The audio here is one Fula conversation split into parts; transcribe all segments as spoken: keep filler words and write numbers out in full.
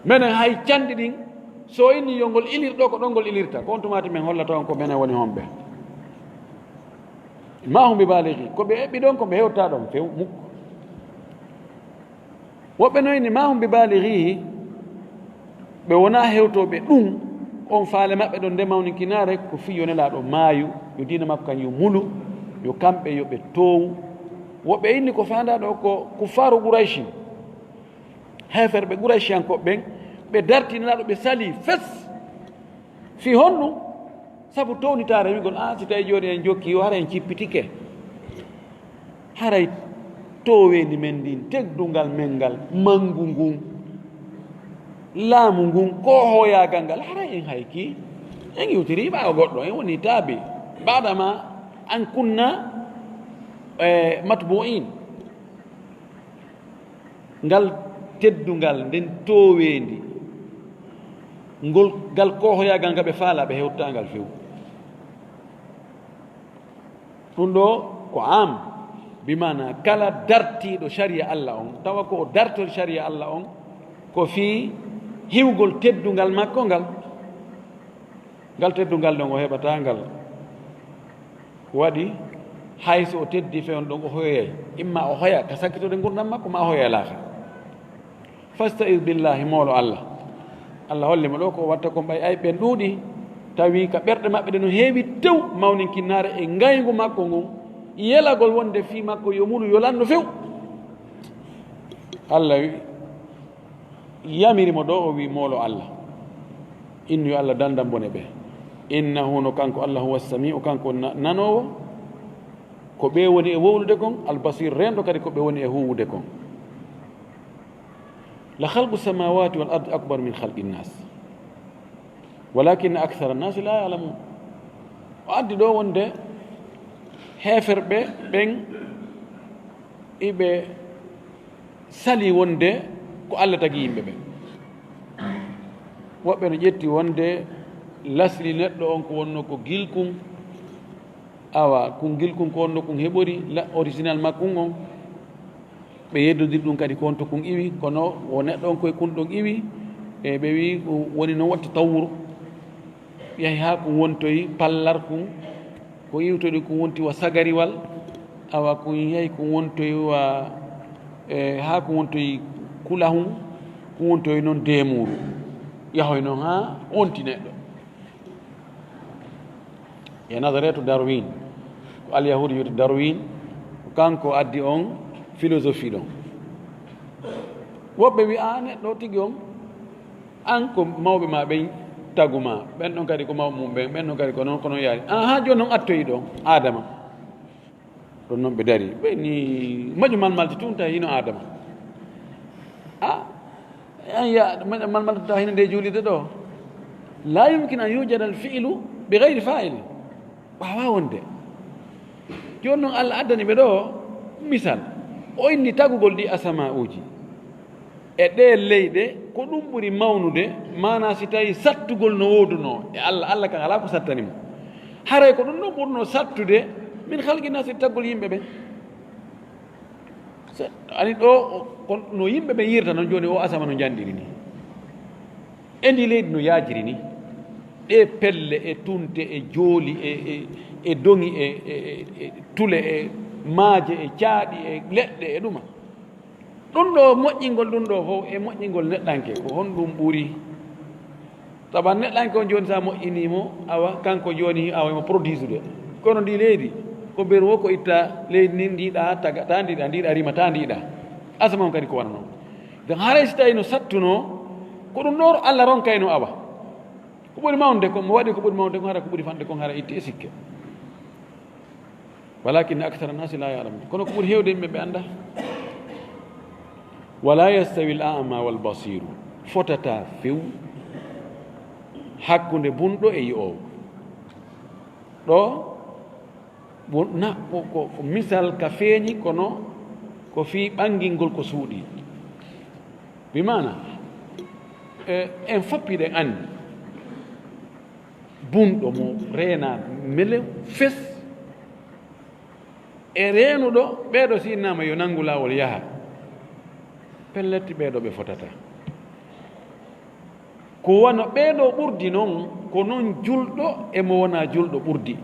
Menen hay canɗi ɗin, so o inni yo ngol ilir ɗo, ko ɗon ngol ilirta. Ko on tumaati men hollata on ko menen woni homɓe. Ma hum bi baligi, ko ɓe eɓɓi ɗon, ko ɓe hewta ɗon few, mukko. Woɓɓe no inni, ma hum bi baligi, ɓe wona hewtooɓe ɗum, on faale maɓɓe ɗon nde mawninkinaare, ko fii yo Nelaaɗo maayu, yo diina makko kan yo mulu, yo kamɓe yo ɓe toowu. Woɓɓe inni ko faandaa ɗo ko kuffaaru Qurayshi. Heeferɓe Qurayshiyankooɓe ɓen, ɓe dartii Nelaaɗo, ɓe salii fes. Fii honɗum? Sabu townitaare wi'gol, "Ah, si tawi jooni en jokki o, hara en cippitike." Haray tooweendi men ndin, teddungal men ngal, manngu ngun, laamu ngun, ko hooyaagal ngal, haray en hayki, en iwtirii ɓaawo goɗɗo, en woni taabi. Baadama an kunna, eh, matbu'in. Ngal teddungal, nden tooweendi, ngol, ngal koohoyaagal nga ɓe faalaa, ɓe hewtataa ngal few. Ɗum ɗo ko am, bi maana kala dartiiɗo sariya Alla on, tawa ko o dartori sariya Alla on, ko fii hiwgol teddungal makko ngal. Ngal teddungal ɗon o heɓataa ngal. Waɗi hay so o teddii fewondo ɗon, o hoyoyay. Imma o hoya ka sakkitorde ngurndan makko, ma o hoyoya laakhara. Fasta'id billahi, moolo Alla. Alla holli mo ɗo ko o watta kon, ɓay ay ɓen ɗuuɗi, tawi ka ɓerɗe maɓɓe ɗen no heewi tew mawninkinnaare e ngayngu makko ngun, yelagol wonde fii makko yo mulu, yo lanno few. Alla wi-, yamiri mo ɗo, o wi, moolo Alla. Innu yo Alla dandan bone ɓe. Innahu, no kanko Alla, huwa samiu, kanko na-, nanoowo ko ɓe woni e wowlude kon, al basir, reenɗo kadi ko ɓe woni e huuwude kon. La khalqu samawati wal ardi akbar min khalqi nnas. Walakin akthara nasi la ya'lamun. O addi ɗo wonde heeferɓe ɓen iɓe sali wonde ko Alla tagi yimɓe ɓen. Woɓɓe no ƴetti wonde lasli neɗɗo on ko wonno ko gilkun, awa, kun gilkun ko wonno kun heɓori, la-, original makkun on. Ɓe yeddodiri ɗum kadi ko on to kun iwi, kono wo neɗɗo on koye kun ɗon iwi, e ɓe wi ko woni noon watti tawwuro. Yahi haa kun wontoyi pallar kun, ko iwtoɗi kun wonti wa sagariwal, awa kun yahi kun wontoyi wa, e, haa kun wontoyi kulahun, kun wontoyi noon deemuuru. Yahoy noon haa onti neɗɗo. E nazareetu Darwin, ko alyahuudu wiyete Darwin, ko kanko addi on philosophie ɗon. Woɓɓe wi, "A neɗɗo tigi on, an ko mawɓe ma ɓen tagu ma, ɓen ɗon kadi ko mawɓe mum ɓen, ɓen ɗon kadi ko noon, ko noon yaari. An haa jooni on attoyi ɗo Aadama." Ɗon noon ɓe dari, ɓe ni moƴƴo malmalde tun tawi hino Aadama. A, an ya, moƴƴo malmalde tawi hino nde juulirde ɗo. La yumkin an yujada al fi'lu bi ghayri fa'il. Waawaa wonde. Jooni noon Alla addani ɓe ɗo misal. O inni tagugol ɗi asama'uuji. E ɗee leyɗe, ko ɗum ɓuri mawnude, maanaa si tawii sattugol no woodunoo e Alla, Alla kan alaa ko sattani mo. Haray ko ɗum ɗon ɓurnoo sattude min khalqi naasi, taggol yimɓe ɓen. Se, ani ɗo, ko no yimɓe ɓen yirta noon jooni o asama no njanɗiri ni. E ndi leydi no yaajiri ni. Ɗee pelle e tunte e jooli e, e, e doŋi e, e, e, e tule e maaje e caaɗi e leɗɗe e ɗuma. Ɗum ɗo moƴƴingol ɗum ɗo fof e moƴƴingol neɗɗanke, ko honɗum ɓuri? Sabu neɗɗanke on jooni, so a moƴƴinii mo, awa, kanko jooni, awa, imo produisude. Kono ndi leydi, ko beru o ko itta leydi ndin, ndiiɗa, taga, ta ndiiɗa, ndiiɗa, rima, ta ndiiɗa. Asama on kadi ko wano non. Donc, haray si tawi no sattuno, ko ɗum ɗo Alla ronkayno, awa. Ko ɓuri mawnude kon, mo waɗi ko ɓuri mawnude kon, hara ko ɓuri fanɗude kon, hara itti e sikke. Walakin akthara nasi la ya'lamun. Kono ko ɓuri heewde yimɓe ɓe annda. Wala yastawi al a'ma wal basiru. Fotata few hakkunde bunɗo e yi'oowo. Ɗo, bun-, na, ko, ko, ko misal ka feeñi, kono ko fii ɓangingol ko suuɗi. Bi maana, e, en fof hiɗen anndi. Bunɗo mo reena mele fes e reenuɗo ɓeeɗo si innaama yo nanngu laawol yaha, pellet ɓeeɗo ɓe fotata. Ko wano ɓee ɗoo ɓurdi non, ko non julɗo e mo wonaa julɗo ɓurdi.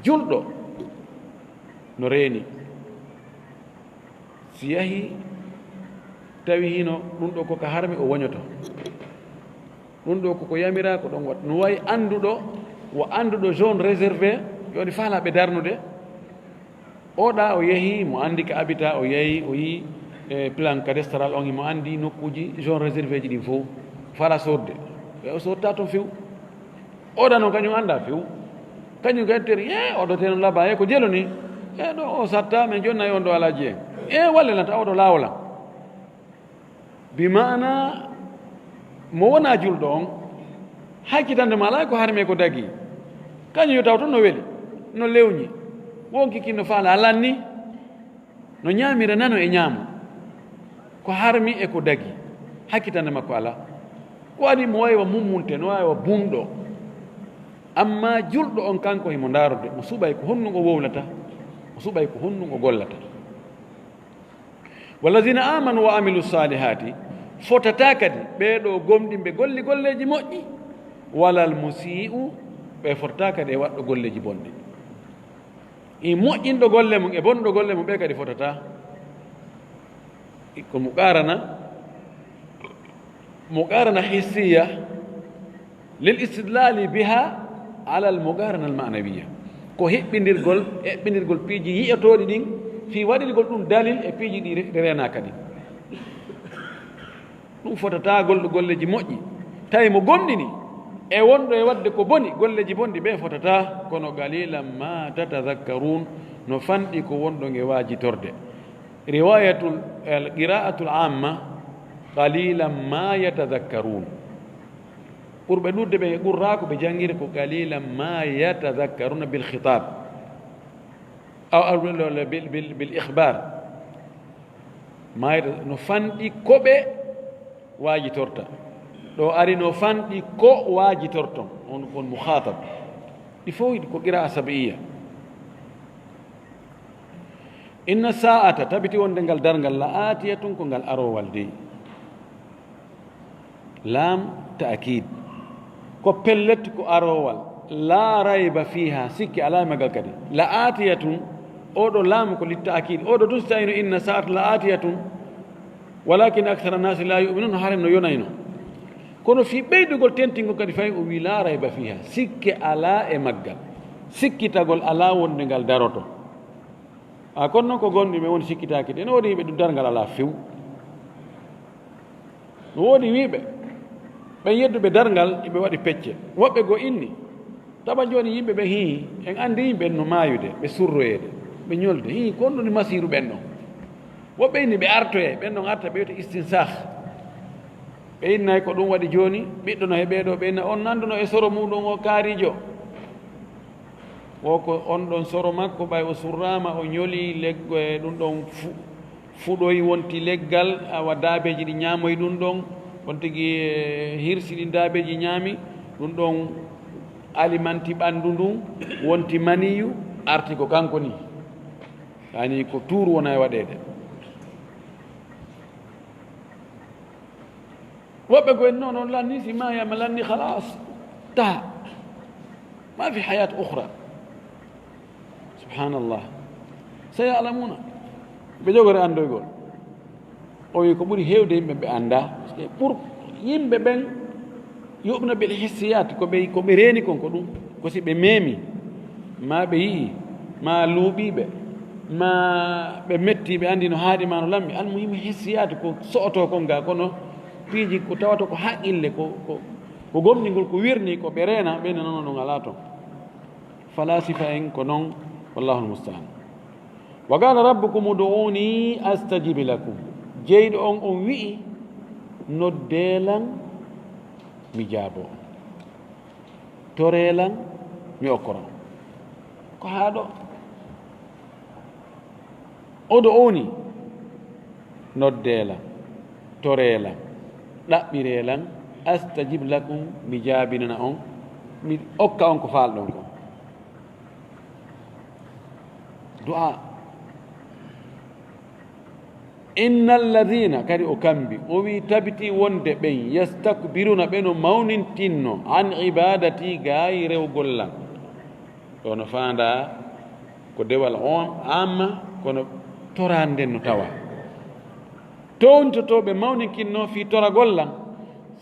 Julɗo no reeni. Si yahii, tawi hino ɗun ɗoo ko ka harmi, o woñoto. Ɗun ɗoo ko ko yamiraa, ko ɗon waɗa. No wayi annduɗo, wo annduɗo zone réservé, jooni faalaa ɓe darnude. Oɗa o yahii, mo anndi ka abita, o yahii, o yii, e, plan cadastral on, himo anndi nokkuuji zone réservé ji ɗin fow, faalaa soodde. E, o soodta ton few. Oɗa non kañum anndaa few. Kañum kadi teri, e, oɗo teno laba, e, ko jelo ni. E, ɗo o satta, men jonnay on ɗo alaaji en. E, walle lan ta oɗo laawola. Bi maana, mo wonaa julɗo on, hakkitande ma alaa ko harmi e ko dagii. Kañum yo taw ton no weli, no lewñi, wonki kin no faalaa lanni, no ñaamira nano e ñaamo. Ko harmi e ko dagii, hakkitande makko alaa. Ko waɗi mo waawi wa mummunte, no waawi wa bunɗo. Amma julɗo on kanko himo ndaarode, mo suɓay ko honɗun o wowlata, mo suɓay ko honɗun o gollata. Wallazina amanu wa amilu salihati, fotataa kadi ɓee ɗoo gomɗinɓe golli golleeji moƴƴi, walal musii'u, ɓe fotataa kadi e waɗɗo golleeji bonɗi. E moƴƴinɗo golle mum e bonɗo golle mum, ɓe kadi fotataa. Ko muqarana, muqarana hissiya, lil istidlali biha ala al muqarana al ma'nawiya. Ko heɓɓindirgol, heɓɓindirgol piiji yi'otooɗi ɗin, fii waɗirgol ɗun dalil e piiji ɗi re-, reenaaka ɗin. Ɗun fotataa golɗo golleeji moƴƴi. Tawi mo gomɗini e wonɗo e waɗde ko boni, golleeji bonɗi ɓe fotataa, kono qalilan ma tatadhakkarun, no fanɗi ko wonɗon e waajitorde. Riwayatul, al qira'atul amma, qalilan ma yatadhakkarun. Ɓurɓe ɗuuɗude ɓen e qurra ko ɓe janngiri ko qalilan ma yatadhakkaruna bil khitab. Aw, aw bil, bil, bil, bil ikhbar. Mayre no fanɗi ko ɓe waajitorta. Ɗo ari no fanɗi ko waajitorton. On, on mukhatab. Ɗi fow ko qira'a sab'iyya. Inna sa'ata, tabiti wonde ngal darngal, la atiyatun, ko ngal arowal dey. Laam ta'kiid. Ko pellet ko arowal. La rayba fiha, sikke alaa e magal kadi. La atiyatun, oɗo laam ko li ta'kiid. Oɗo tun si tawino inna sa'ata la atiyatun, walakin akthara nasi la yu'minun, haren no yonayno. Kono fii ɓeydugol tentingol kadi fay o wi la rayba fiha, sikke alaa e maggal. Sikkitagol alaa wonde ngal daroto. A, kono non ko gonɗi ɓe woni sikkitaaki de. No woodi yimɓe ɗum darngal alaa few. No woodi wiiɓe, ɓen yedduɓe darngal, iɓe waɗi pecce. Woɓɓe goo inni, tawa jooni yimɓe ɓe hii, en anndi yimɓe no maayude, ɓe surroyeede, ɓe ñolde. Hii, ko honɗun masiiru ɓen ɗon? Woɓɓe inni ɓe artoyay, ɓen ɗon arta ɓe wiyete istinsakh. Ɓe innay ko ɗum waɗi jooni, ɓiɗɗo no he ɓee ɗoo, ɓe inna on nanduno e soro muuɗum o kaariijo. Wo ko on ɗon soro makko, ɓay o surraama, o ñoli leggo e ɗum ɗon fu-, fuɗoy wonti leggal, awa daabeeji ɗi ñaamoy ɗum ɗon, on tigi, eh, hirsi ɗin daabeeji ñaami, ɗum ɗon alimanti ɓanndu ndun, wonti maniyu, arti ko kanko ni. Yaani ko tuuru wona e waɗeede. Woɓɓe ko en noon, on lanni, si maaya ma lanni, khalas, taha. Ma fi hayat ukhra. Subhanallah. Sayalamuna. Ɓe jogori anndoygol. O wi ko ɓuri heewde yimɓe ɓe anndaa. Parce que pour yimɓe ɓen yu'minu bil hissiyat, ko ɓe, ko ɓe reeni kon ko ɗum. Ko si ɓe meemi, ma ɓe yi'i, ma luuɓiiɓe, ma ɓe metti, ɓe anndi no haaɗi ma no lammi. Almuhim, hissiyat ko so'otoo kon ga, kono piiji ko tawata ko haqqille, ko, ko, ko gomɗingol, ko wirnii, ko ɓe reena, ɓe nanono ɗum alaa ton. Falasifa en ko non, wallahul musta'an. Wa qala rabbukum ud'uni astajib lakum. Jeyɗo on, on wi'i, noddee lan, mi jaabo. Toree lan, mi okkora. Ko haa ɗo. Ud'uni, noddee lan, toree lan, ɗaɓɓiree lan, astajib lakum, mi jaabinana on, mi okka on ko faalɗon kon. Du'a. Inna alladhina, kadi o kambi, o wi tabiti wonde ɓen, yastakbiruna, ɓe no mawnintinno, an ibadati, gaayi rewgol lan. Ɗo no faandaa ko dewal on amma, kono toraande nden no tawa. Towntotooɓe mawninkinno fii toragol lan,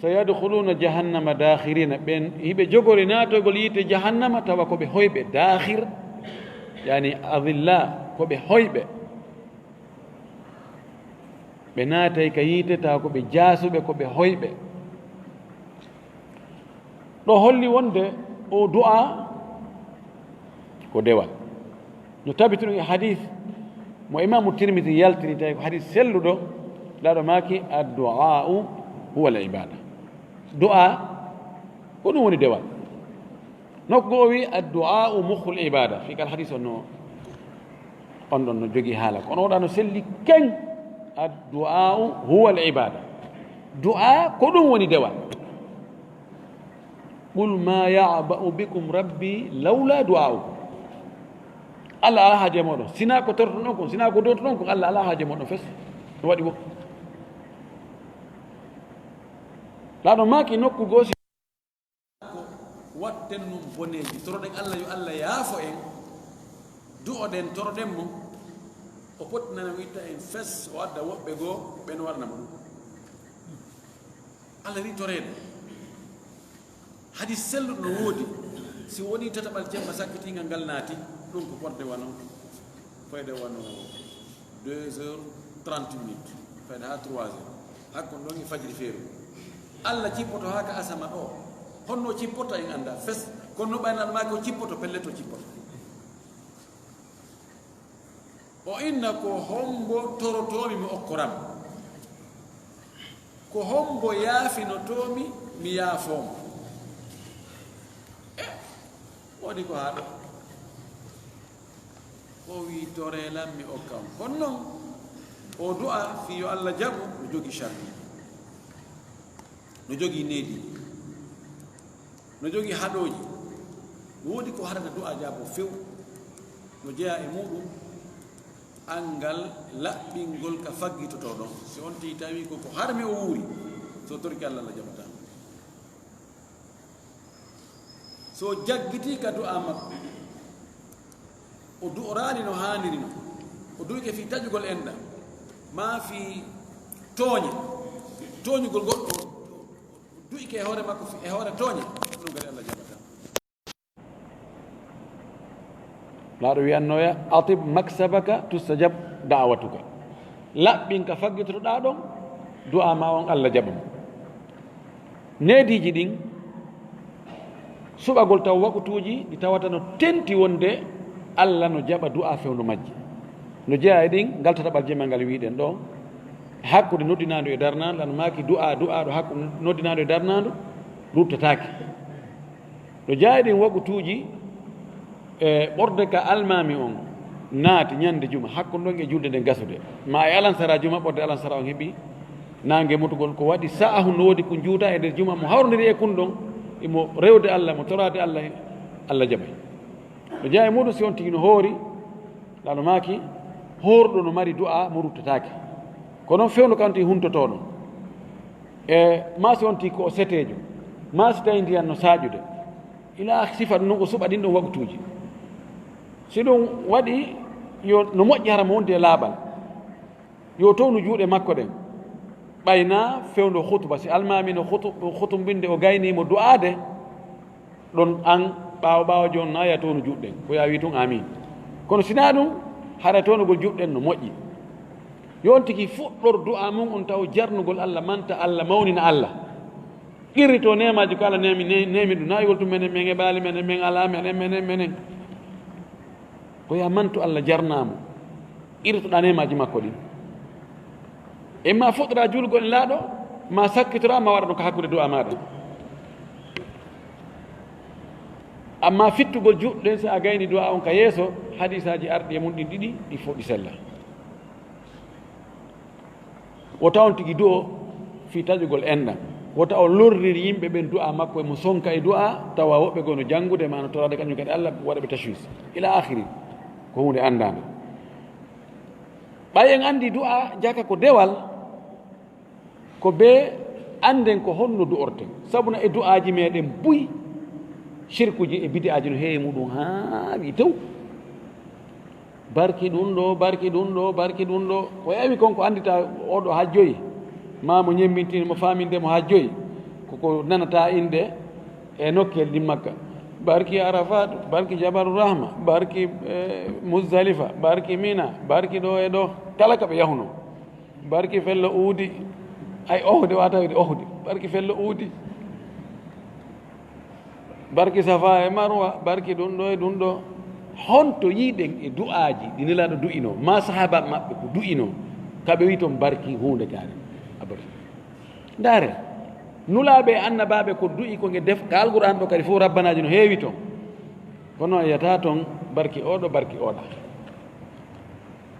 sayadkhuluna jahannama dakhirina, ɓen hiɓe jogori naatogol yiite jahannama, tawa ko ɓe hoyɓe, dakhir, yani adilla, ko ɓe hoyɓe. Ɓe naatay ka yiite, tawa ko ɓe jaasuɓe, ko ɓe hoyɓe. Ɗo holli wonde o du'a ko dewal. No tabiti ɗum e hadith mo Imaamu Tirmidhi yaltini, tawi ko hadith selluɗo, laaɗo maaki, "Addu'a'u huwa al-ibada." Du'a ko ɗum woni dewal. Nokku o wi, "Addu'a'u mukhul ibada." Fii kal hadith on no, on ɗon no jogii haala. Kono oɗa no selli ken, "Addu'a'u huwa al-ibada." Du'a ko ɗum woni dewal. "Qul ma ya'ba'u bikum rabbi lawla du'a'ukum." Allah alaa haaje moɗon. Sinaa ko tortoɗon kon, sinaa ko dowtoɗon kon, Allah alaa haaje moɗon fes. No waɗi wo. Laaɗo maaki nokku goo si ko watten nun boneeji. Toroɗen Allah yo Allah yaafo en. Du'oɗen, toroɗen mo. O pottinana o itta en fes, o adda woɓɓe goo, ɓen waɗana mo ɗum. Allah wi toreede. Hadis selluɗo no woodi. Si woni tataɓal jemma sakkitingal ngal naati, ɗum ko fodde wano, fayde wano deux heures trente minutes, fayde haa trois heures. Hakkon ɗon e fajiri feeru. Allah jippoto haa ka asama ɗo. Honno o jippota en annda fes. Kono no ɓaynaɗo maa ko jippoto, pellet o jippoto. O inna ko hombo torotoomi mo okkoram. Ko hombo yaafinotoomi mi yaafoomo. E, woodi ko haa ɗo. O wi toreelan mi okkan. Kono non, o du'a fii yo Allah jaɓu, no jogi sharti. No jogi needi. No jogi haɗooji. No woodi ko harata du'a jaabo few. No jeyaa e muuɗum anngal laɓɓingol ka faggitotoo ɗon. Si on tii tawi ko, ko harmi o wuuri, so torki Allah, Allah jaɓataa. So jaggitii ka du'a makko, o du'oraali no haaniri non, o du'ike fii taƴugol enɗam, maa fii tooñe, tooñugol goɗɗo, du'ike e hoore makko fii, e hoore tooñe, ɗum kadi Allah jaɓataa. Laaɗo wi'annoya, "Atib maksabaka tustajab da'watuka." Laɓɓin ka faggitotoɗaa ɗon, du'a maa on Allah jaɓan. Neediiji ɗin, suɓagol taw wakutuuji ɗi tawata no tenti wonde Allah no jaɓa du'a fewndo majji. No jeyaa e ɗin, ngal tataɓal jemal ngal wi'ɗen ɗo, hakkunde noddinaandu e darnaandu, laaɗo maaki du'a, du'a ɗo hakkunde noddinaandu e darnaandu, ruttataake. No jeyaa e ɗin wakutuuji, e ɓorde ka almaami on naati ñande juma, hakkunde ɗon e julde nden gasude, ma e alansara juma, ɓorde alansara on heɓi naange mutugol, ko waɗi sa'ahun no woodi ko juuta e nder juma, mo hawrondiri e kun ɗon, imo rewde Allah, mo toraade Allah, Allah jaɓay. No jeyaa e muuɗum si on tigi no hoori, laaɗo maaki, hoorɗo no mari du'a mo ruttataake. Kono fewndo kan tigi huntotooɗo. E maa si on tigi ko o seteejo, maa si tawi ndiyan no saaƴude. Ila sifa ɗum non, o suɓa ɗin ɗon wakutuuji. Si ɗum waɗi, yo no moƴƴi hara mo wondi e laaɓal. Yo townu juuɗe makko ɗen. Ɓay naa fewndo hutuba, si almaami no hutu-, hutumbinde, o gaynii mo du'aade, ɗon an ɓaawo ɓaawo jooni naa ya townu juuɗe ɗen, ko ya wi tun aamiin. Kono si naa ɗum, hara townugol juuɗe ɗen no moƴƴi. Yo on tigi fuɗɗor du'a mun on taw jarnugol Allah, manta Allah, mawnina Allah. Qirrito neemaaji ko Allah neemi, ne-, neemi ɗum. Naa iwol tun menen, men e ɓaali menen, men alaa menen, menen, menen. Ko ya mantu Allah jarnaa mo. Qirritoɗaa neemaaji makko ɗin. E ma fuɗɗoraa juulgol e laaɗo, ma sakkitoraa, ma waɗa ɗum ka hakkunde du'a maaɗa. Amma fittugol juuɗe ɗen, si a gayni du'a on ka yeeso, hadiisaaji arɗi e mun ɗin ɗiɗi, ɗi fof ɗi sella. Wota on tigi du'o fii taƴugol enɗam. Wota on lorrir yimɓe ɓen du'a makko, e mo sonka e du'a, tawa woɓɓe goo no janngude, ma no toraade kañum kadi Allah, waɗa ɓe tashwis. Ila akhiri. Ko huunde anndaande. Ɓay en anndi du'a jaka ko dewal, ko bee annden ko honno du'orten. Sabuna e du'aaji meɗen buy, shirkuji e bid'aaji no heewi muɗum haawi tew. Barki ɗum ɗo, barki ɗum ɗo, barki ɗum ɗo. Ko heewi kon ko anndita oɗo hajjoyi, maa mo ñemmintin mo faaminde mo hajjoyi, ko ko nanata innde e nokkel ɗin Makka. Barki Arafat, barki Jabalu Rahma, barki, eh, Muzdalifa, barki Mina, barki ɗo e ɗo. Kala ka ɓe yahuno. Barki fello Uudi, ay Ohdi wata wiide Ohdi. Barki fello Uudi. Barki Safa e Marwa, barki ɗum ɗo e ɗum ɗo. Honto yiɗen e du'aaji ɗi Nelaaɗo du'ino, maa sahaaba maɓɓe ko du'ino, ka ɓe wi'i ton barki huunde kaari? Abada. Ndaare, nulaaɓe e annabaaɓe ko du'i ko nge def, ka Alqur'aan ɗo kadi fof rabbanaaji no heewi ton. Kono a yiyata ton barki oɗo, barki oɗa.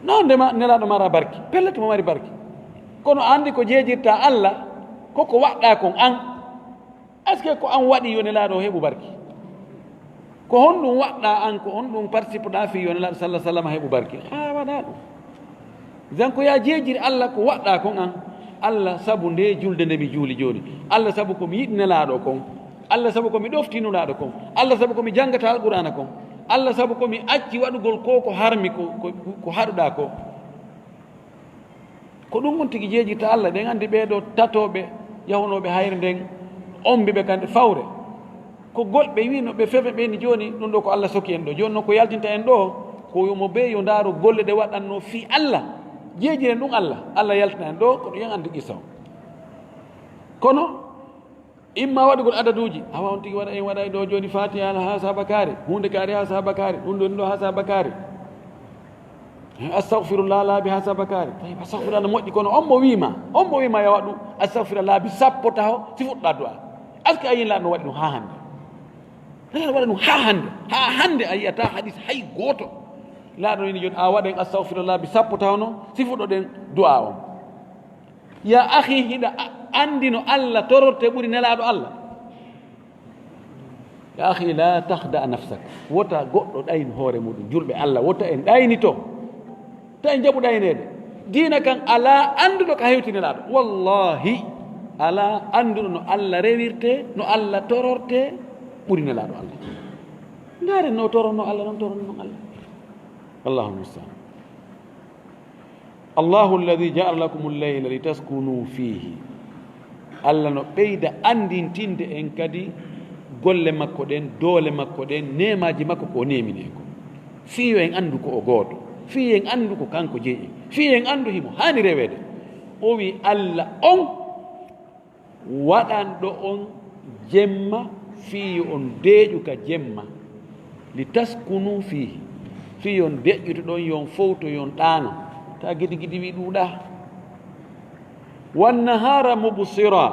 Non, ndema Nelaaɗo mara barki, pellet mo mari barki. Kono a anndi ko jeejirta Allah, ko ko waɗɗa kon an. Est-ce que ko an waɗi yo Nelaaɗo heɓu barki? Ko honɗum waɗɗa an, ko honɗum participe ɗa fii yo Nelaaɗo sallallahu alaihi wasallam heɓu barki? A waɗa ɗum. Jan ko ya jeejir Allah ko waɗɗa kon an. Allah sabu nde julde nde mi juuli jooni. Allah sabu ko mi yiɗi Nelaaɗo kon. Allah sabu ko mi ɗofti Nulaaɗo kon. Allah sabu ko mi janngata Alqur'aana kon. Allah sabu ko mi acci waɗugol ko ko harmi ko, ko, ko haɗuɗa ko. Ko ɗum on tigi jeejirta Allah. Ɗen anndi ɓee ɗo tatooɓe yahunooɓe hayre nden, ombi ɓe kande fawre. Ko gol ɓe wiino ɓe fefe ɓe ni jooni, ɗum ɗo ko Allah soki en ɗo. Jooni noon ko yaltinta en ɗo, ko yo mo bee yo ndaaru golle ɗe waɗanno fii Allah. Jeejiren ɗum Allah. Allah yaltina en ɗo, ko ɗum en anndi qissa o. Kono, imma waɗugol adaduuji, awa on tigi waɗa, en waɗa e ɗo jooni Fatiha haa saabakaari, huunde kaari haa saabakaari, ɗum ɗo, ɗum ɗo haa saabakaari. Astagfirullah laabi haa saabakaari. Tawi astagfirullah no moƴƴi, kono on mo wiima, on mo wiima yo waɗu astagfirullah laabi sappo taho, si fuɗɗa du'a. Est-ce que a yiin laaɗo no waɗi ɗum haa hannde? Laaɗo waɗa ɗum haa hannde. Haa hannde a yiyata hadis hay gooto. Laaɗo no wiini jooni a waɗen astagfirullah laabi sappo taho no, si fuɗɗoɗen du'a on. Ya akhi, hiɗa a-, anndi no Allah tororte ɓuri Nelaaɗo Allah? Ya akhi, la takhda nafsak. Wota goɗɗo ɗayn hoore muɗum. Julɓe Allah, wota en ɗaynito. Ta en jaɓu ɗayneede. Diina kan alaa annduɗo ka hewti Nelaaɗo. Wallahi, alaa annduɗo no Allah rewirte, no Allah tororte, ɓuri Nelaaɗo Allah. Ndaare no tororno Allah, non tororno non Allah. Allahul musta'an. Allahu alladhi ja'ala lakumul layla litaskunu fihi. Allah no ɓeyda anndintinde en kadi golle makko ɗen, doole makko ɗen, neemaaji makko ko o neemini en ko. Fii yo en anndu ko o gooto. Fii yo en anndu ko kanko jeyi en. Fii yo en anndu himo haani reweede. O wi Allah on waɗanɗo on jemma fii yo on deeƴu ka jemma, li taskunu fiihi, fii yo on deƴƴuto ɗon, yo on fowto, yo on ɗaano, ta gidi gidi wi ɗuuɗa. Wan nahaara mubsira,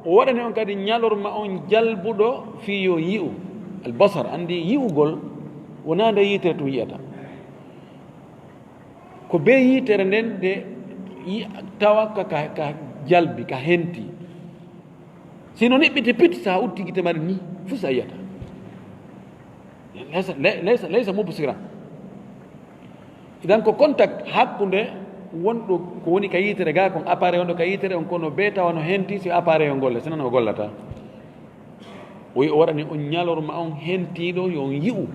o waɗani on kadi ñalorma on jalbuɗo fii yo on yi'u. Albasar, anndi yi'ugol wonaa nde yitere tun yi'ata. Ko bee yitere nden nde yi-, tawa ka, ka, ka jalbi, ka henti. Si no niɓɓiti pit, sa utti gite mari ni, fuu sa yiyata. Laysa, lay-, laysa, laysa mubsira. Idan ko contact hakkunde wonɗo ko woni ka yitere ga kon, appareil wonɗo ka yitere on, kono bee tawa no henti si appareil on golle, sinon o gollata. O wi o waɗani on ñalorma on hentiiɗo, yo on yi'u.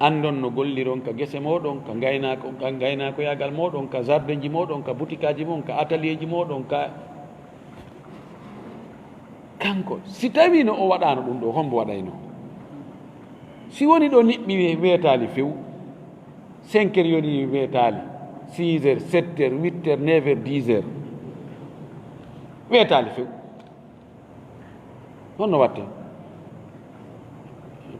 Anndon no golliron ka gese mooɗon, ka ngaynaako, ka ngaynaakoyaagal mooɗon, ka jardinji mooɗon, ka butikaaji mon, ka atalieji mooɗon, ka, kanko, si tawii no o waɗaano ɗum ɗo, hombo waɗayno? Si woni ɗo niɓɓi we-, weetaali few, cinq heures yoni weetaali, six heures, sept heures, huit heures, neuf heures, dix heures, weetaali few. Honno watte?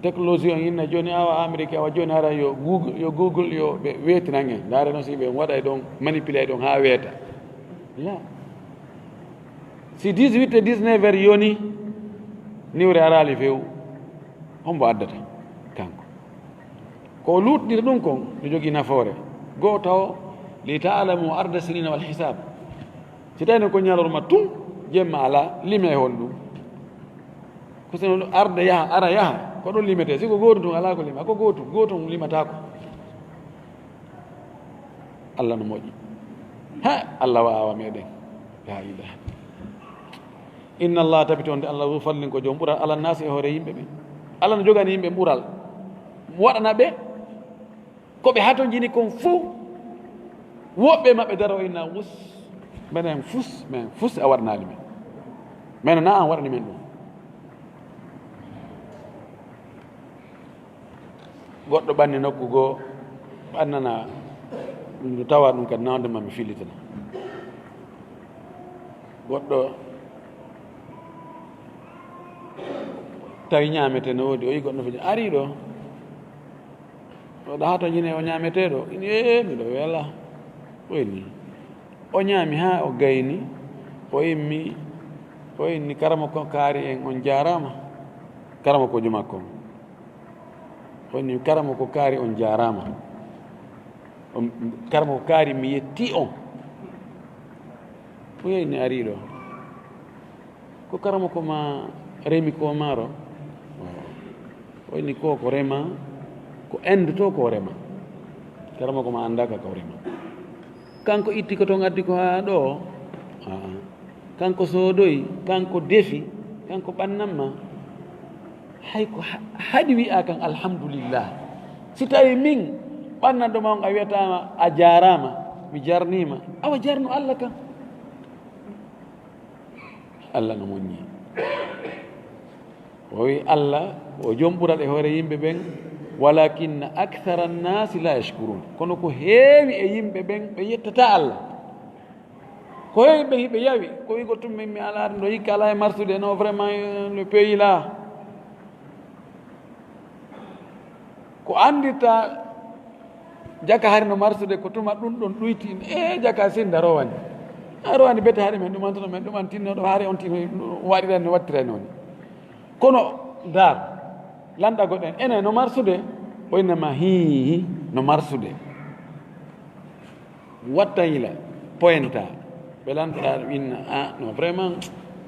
Technologie on inna jooni, awa Amérique, awa jooni hara yo Google, yo Google, yo ɓe weetinan en. Ndaare noon si ɓe waɗay ɗon, manipulay ɗon haa weeta. La. Si dix-huit e dix-neuf heures yoni, niwre araali few, hombo addata? Kanko. Ko o luutniri ɗum kon, no jogii nafoore. Goo taw, li ta'lamu arda sinina wal hisab. Si tawi noon ko ñalorma tun, jemma alaa, lime hon ɗum. Ko sino arda yaha, ara yaha, ko ɗon limetee. Si ko gooto tun alaa ko lima, ko gooto, gooto on limataako. Allah no moƴƴi. Ha, Allah wa'awa meɗen. La ilaha. Inna Allah, tabitonde Allah, zu fadlin, ko joom ɓural, ala nasi, e hoore yimɓe ɓen. Allah no jogani yimɓe ɓural. Mo waɗana ɓe ko ɓe hatonjini kon fuu. Woɓɓe maɓɓe daro inna wus. Menen fus, men fus a waɗanaali men. Men na an waɗani men ɗum. Goɗɗo ɓanni nokku goo, ɓannana ɗum, ndu tawa ɗum kadi nawde ma mi fillitana. Goɗɗo tawi ñaamete no woodi, o yi goɗɗo no fiji, "Ari ɗo, oɗa hatonjine o ñaameteeɗo?" Ini, "Ee, miɗo weela." O inni, o ñaami haa o gayni, o immi, o inni, "Karamoko kaari en, on jaaraama." Karamokoojo makko on. O inni, "Karamoko kaari, on jaaraama." On, "Karamoko kaari, mi yetti on." O yehi ni ari ɗo. Ko karamoko ma remi ko maaro? O inni, "Ko ko rema, ko enduto ko rema." Karamoko ma anndaaka ko rema. Kanko itti ko ton addi ko haa ɗo? Aa. Kanko soodoyi, kanko defi, kanko ɓannanma. Hay ko ha-, haɗi wi'a kan alhamdulillah. Si tawi min ɓannanɗo ma on a wi'ataama a jaaraama, mi jarniima, awa jarnu Allah kan. Allah no moƴƴi. O wi Allah, o jom ɓural e hoore yimɓe ɓen, "Walakinna akthara nnasi la yashkurun." Kono ko heewi e yimɓe ɓen, ɓe yettata Allah. Ko heewi ɓe, ɓe yawi, ko wi'go tun min mi alaa no hikka alaa e marsude, non vraiment, euh, le pays là. Ko anndirta jaka hari no marsude, ko tuma ɗum ɗon ɗuyti, e jaka sinda rowani. A rowani bete hari men ɗum antuno, men ɗum antinno ɗo hari on tino waɗiran no wattira noon. Kono daar, lanɗa goɗɗen, ene no marsude, o innama hii, no marsude. Watta yila, pointa. Ɓe lantoɗaa ɗum inna, a, no vraiment,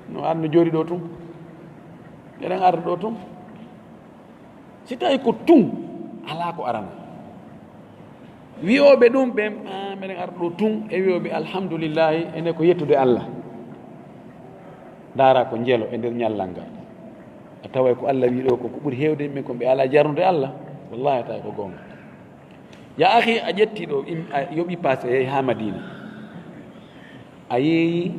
no ar no jooɗi ɗo tun. Eɗen arda ɗo tun. Si tawi ko tun, alaa ko arana. Wi'ooɓe ɗum ɓen, a, meɗen arda ɗo tun, e wi'ooɓe alhamdulillahi, ene ko yettude Allah. Ndaara ko njelo e nder ñallal ngal. A taway ko Allah wi'i ɗo ko, ko ɓuri heewde yimɓe kon ɓe alaa jarnude Allah, wallahi tawi ko goonga. Ya akhi, a ƴetti ɗo, im-, a yoɓi paas, a yehi haa Madina. A yeeyi,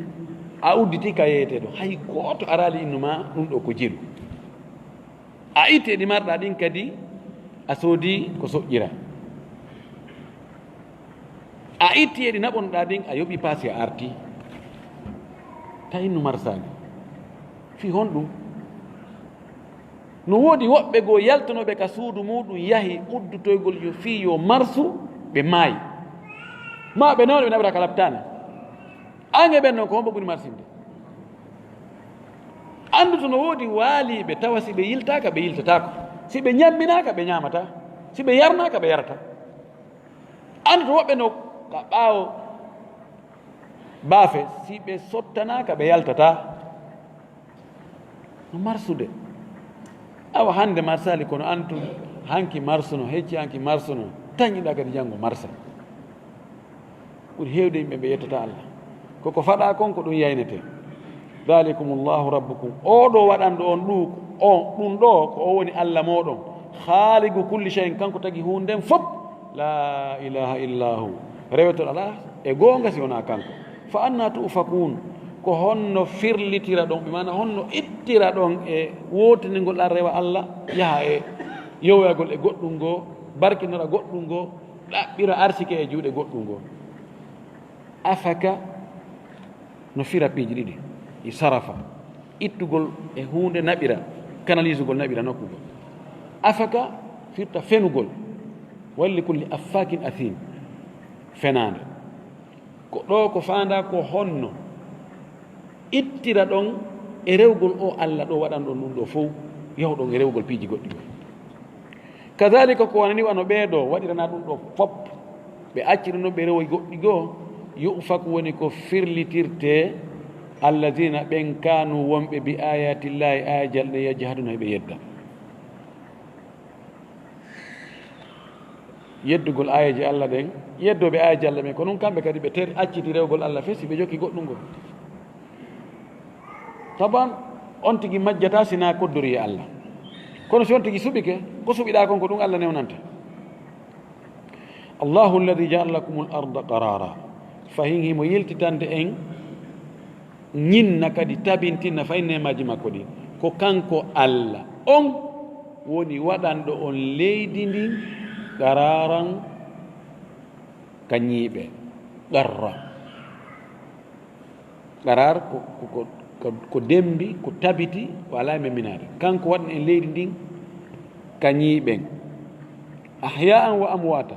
a udditi ka yeeyete ɗo. Hay gooto araali innu ma ɗum ɗo ko jelu. A itti e ɗi marɗa ɗin kadi, a soodi ko soƴƴira. A itti e ɗi naɓonɗa ɗin, a yoɓi paas, a arti. Ta innu marsaali. Fii honɗum? No woodi woɓɓe goo yaltunooɓe ka suudu muuɗum, yahi uddutoygol yo fii yo marsu, ɓe maayi. Maa ɓe nawni, ɓe naɓira ka laptaani. An e ɓen non, ko hombo ɓuri marsinde? Anndu to no woodi waaliiɓe, tawa si ɓe yiltaaka, ɓe yiltataako. Si ɓe ñamminaaka, ɓe ñaamataa. Si ɓe yarnaaka, ɓe yarataa. Anndu to woɓɓe no ka ɓaawo baafe, si ɓe sottanaaka, ɓe yaltataa. No marsude. Awa hannde marsaali, kono antum hanki marsuno, hecci hanki marsuno, tañiɗa kadi janngo marsa. Ɓuri heewde yimɓe ɓe yettata Allah. Koko faɗa kon, ko ɗum yaynete. Dhalikumullahu rabbukum. Oo ɗo waɗanɗo on ɗu-, on, ɗum ɗo, ko o woni Allah mooɗon. Khaliqu kulli shay'in, kanko tagi huunde nden fof. La ilaha illa hu. Reweto alaa e goonga si wonaa kanko. Fa anna tu'fakun? Ko honno firlitira ɗon, ɓe maana honno ittira ɗon e wootiningol an rewa Allah, yaha e yowoyagol e goɗɗum ngoo, barkinora goɗɗum ngoo, ɗaɓɓira arsike e juuɗe goɗɗum ngoo? Afaka no fira piiji ɗiɗi, e sarafa, ittugol e huunde naɓira, kanalisugol naɓira nokkugol. Afaka firta fenugol, walli kulli affakin athim, fenaande. Ko ɗo ko faandaa ko honno ittira ɗon e rewgol o Allah ɗo waɗan ɗon ɗum ɗo fow, yahu ɗon e rewgol piiji goɗɗi ɗo. Kadhalika ko wonani wano ɓee ɗo waɗirana ɗum ɗo fop, ɓe acciri no ɓe rewoy goɗɗi goo, yu'faku woni ko firlitirte, alladhina ɓen kanu wonɓe bi ayatillahi aya jalɗe yajhaduna heɓe yedda. Yeddugol aayeeje Allah ɗen, yeddooɓe aayeeje Allah ɓen, ko ɗum kamɓe kadi ɓe ter-, acciti rewgol Allah fesi, ɓe jokki goɗɗum ngol. Taban, on tigi majjata si na koddori e Allah. Kono si on tigi suɓike, ko suɓiɗaa kon ko ɗum Allah newnanta. Allahu alladi jaala lakumul arda qarara. Fahin himo yiltitande en, ñinna kadi tabintinna fay neemaaji makko ɗin. Ko kanko Allah on woni waɗanɗo on leydi ndin qararan ka ñiiɓe. Qarra. Qaraar ko, ko, ko, ko, ko dembi, ko tabiti, ko alaa e memminaade. Kanko waɗani en leydi ndin ka ñiiɓen. Ahyaan wa amwaata.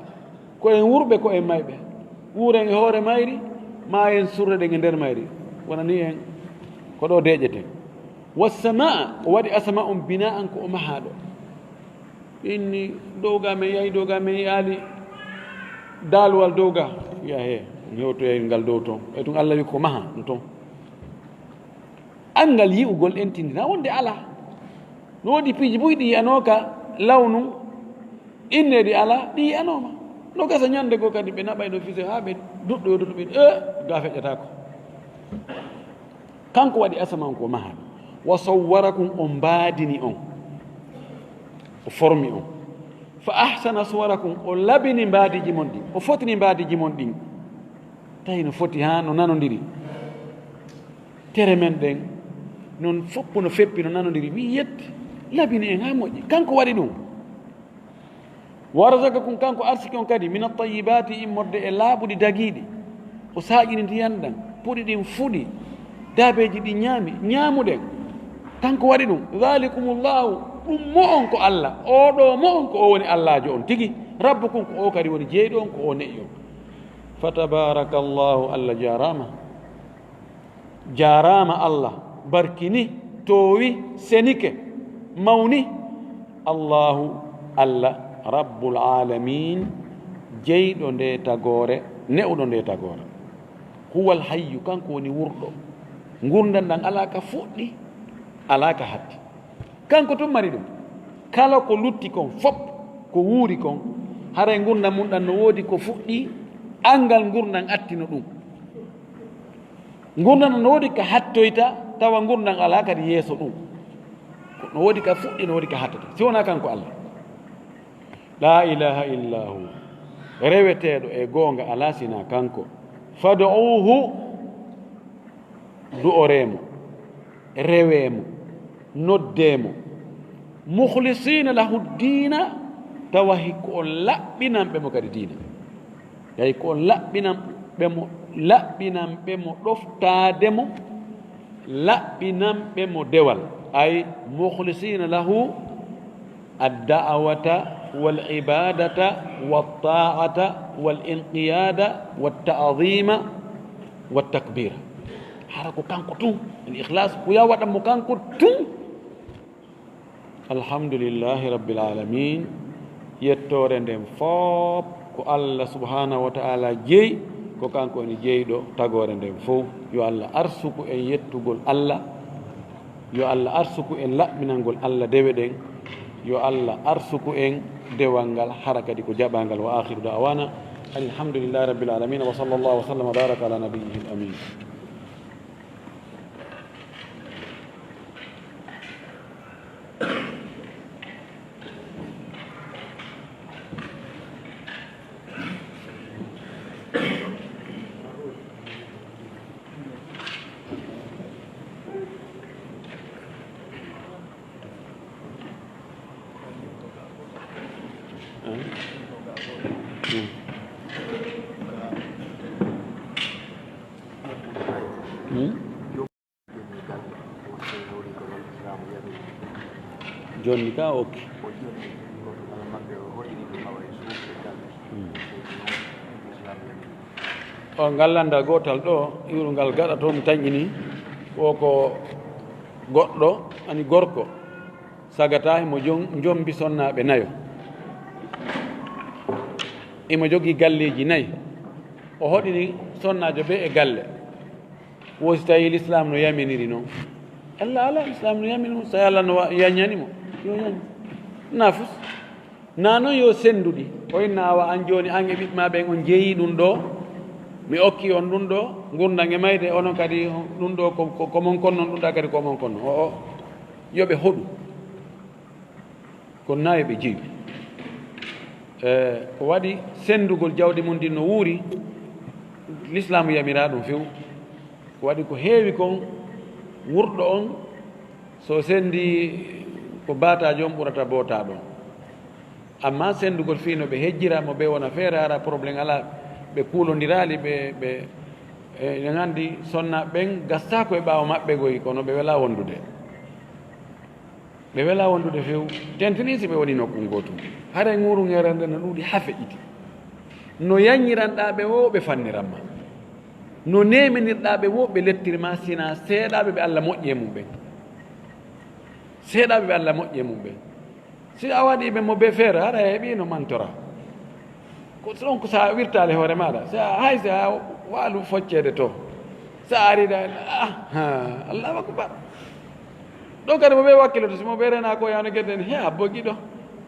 Ko en wurɓe, ko en mayɓe. Wuuren e hoore mayri, ma en surreɗen e nder mayri. Wonani en ko ɗo deeƴeten. Wassamaa, o waɗi asama on binaan ko o mahaaɗo. Inni dow ga men yahi, dow ga men yaali daaluwal dow ga. Wiya he, hewtoyay ngal dow ton. E ɗum Allah wi ko maha no ton. Anngal yi'ugol en tindina wonde alaa. No woodi piiji buy ɗi yi'anooka lawnu inneeɗi alaa, ɗi yi'anooma. No gasa ñande goo kadi ɓe naɓay no fise haa ɓe duɗɗo yooduɗo ɓe, e, ga feƴƴataako. Kanko waɗi asaman ko maha. Wa sawwarakum, o mbaadini on. O formi on. Fa ahsana suwarakum, o labini mbaadiji mon ɗin. O fotini mbaadiji mon ɗin. Tawi no foti haa no nanondiri. Tere men ɗen, non fof no feppi no nanondiri. Wi yette, labini en haa moƴƴi. Kanko waɗi ɗum. Wa razaqakum, kanko arsiki on kadi, min at-tayyibati, immorde e laaɓuɗi dagiiɗi. O saaƴini ndiyan ɗan, puɗi ɗin fuɗi, daabeeji ɗin ñaami, ñaamuɗen. Kanko waɗi ɗum. Dhalikumullahu, ɗum mo on ko Allah. Oɗo mo on ko o woni Allaajo on tigi. Rabbukum, ko o kadi woni jeyɗo on, ko o ne'i on. Fatabarakallahu, Allah jaaraama. Jaaraama Allah, barkini, toowi, senike, mawni. Allahu, Allah, Rabbul Aalamiin, jeyɗo nde tagoore, ne'uɗo nde tagoore. Huwal hayyu, kanko woni wurɗo. Ngurndan ɗan alaa ka fuɗɗi, alaa ka hatti. Kanko tun mari ɗum. Kala ko lutti kon fop, ko wuuri kon, haray ngurndan mun ɗan no woodi ko fuɗɗi, anngal ngurndan attino ɗum. Ngurndan no woodi ka hattoyta, tawa ngurndan alaa kadi yeeso ɗum. Ko no woodi ka fuɗɗi, no woodi ka hattata. Si wonaa kanko Allah. Laa ilaaha illaa hu. Reweteeɗo e goonga alaa sinaa kanko. Fad'uuhu, du'oree mo, rewee mo, noddee mo. Mukhlisiina lahu ddiina, tawa hikko on laɓɓinanɓe mo kadi diina. Tawi ko on laɓɓinanɓe mo, laɓɓinanɓe mo ɗoftaade mo, laɓɓinanɓe mo dewal. Ay, mukhlisiina lahu ad-da'wata wal ibadata wat ta'ata wal inqiyada wat ta'zima wat takbira. Hara ko kanko tun, al ikhlas, ko ya waɗan mo kanko tun. Alhamdulillahi Rabbil Alamin. Yettoore nden fof ko Allah Subhanahu wa Ta'ala jeyi, ko kanko woni jeyɗo tagoore nden fof. Yo Allah arsuku en yettugol Allah, yo Allah arsuku en laɓɓinangol Allah dewe ɗen, yo Allah arsuku en dewal ngal hara kadi ko jaɓangal. Wa akhiru da'wana alhamdulillahi Rabbil Alamin, wa sallallahu wa sallama wa baraka ala nabiyyihil amin. Jonni ka okki. O ngal lannda gootal ɗo, iwru ngal gaɗa toon mi taƴini, ko ko goɗɗo, ani gorko, sagata himo jon-, jombi sonnaaɓe nayo. Imo jogii galleeji nayi. O hoɗini sonnaajo bee e galle. Wo si tawii Lislaam no yaminiri noon? Alla alaa, Lislaam no yamini mo. So Allah no wa-, yaññani mo, yo yañu. Nafus. Na noon yo senndu ɗi. O inna awa aan jooni, aan e ɓiɓɓe maa ɓeen on njeeyii ɗum ɗoo, mi okki on ɗum ɗoo, nguurndam e mayde, onon kadi ɗum ɗoo ko, ko, ko mon konnon, ɗum ɗaa kadi ko mon konnon. O, o, yo ɓe hoɗu. Kono na yo ɓe jeyu. E, ko waɗi senndugol jawdi mum ndin no wuuri, Lislaamu yamiraa ɗum few. Ko waɗi ko heewi kon, wurɗo on, so senndi ko baataajo on ɓurata bootaaɗo on. Amma senndugol fii no ɓe hejjira mo ɓe wona feere hara problème alaa, ɓe kuulondiraali, ɓe, ɓe, e, eɗen anndi sonnaaɓe ɓen gastaako e ɓaawo maɓɓe goy, kono ɓe welaa wondude. Ɓe welaa wondude few, tentinii si ɓe woni nokku ngootu. Haray ŋuuruŋeere nden no ɗuuɗi haa feƴƴiti. No yaññiranɗaa ɓe woo, ɓe fanniran ma. No neeminirɗaa ɓe woo, ɓe lettiri ma, sinaa seeɗaaɓe ɓe Alla moƴƴi e mum ɓen. Seeɗaaɓe ɓe Alla moƴƴi e mum ɓen. Si a waɗii ɓe mo be feere, hara a heɓii no mantora. Ko ɗon ko so a wirtaali hoore maaɗa, so a, hay so a waalu focceede to. So a arii ɗa, ah, ha, Allahu akbar. Ɗo kadi mo ɓe wakkiloto, si mo ɓe reenaa ko yawno gerte en, he, abbo giɗo.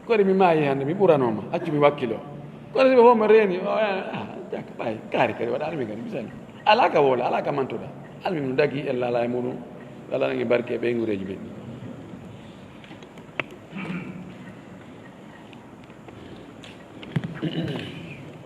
Kori mi maayi hannde, mi ɓuranooma, accu mi wakkilo. Kono si ɓe fof mo reeni, o, ah, jak, ɓay, kaari kadi waɗaani mi kadi, misali. Alaa ka woola, alaa ka mantoɗa. Almi no dagi, ella alaa e muɗum. Alaa ngi barke ɓe ngureeji ɓe.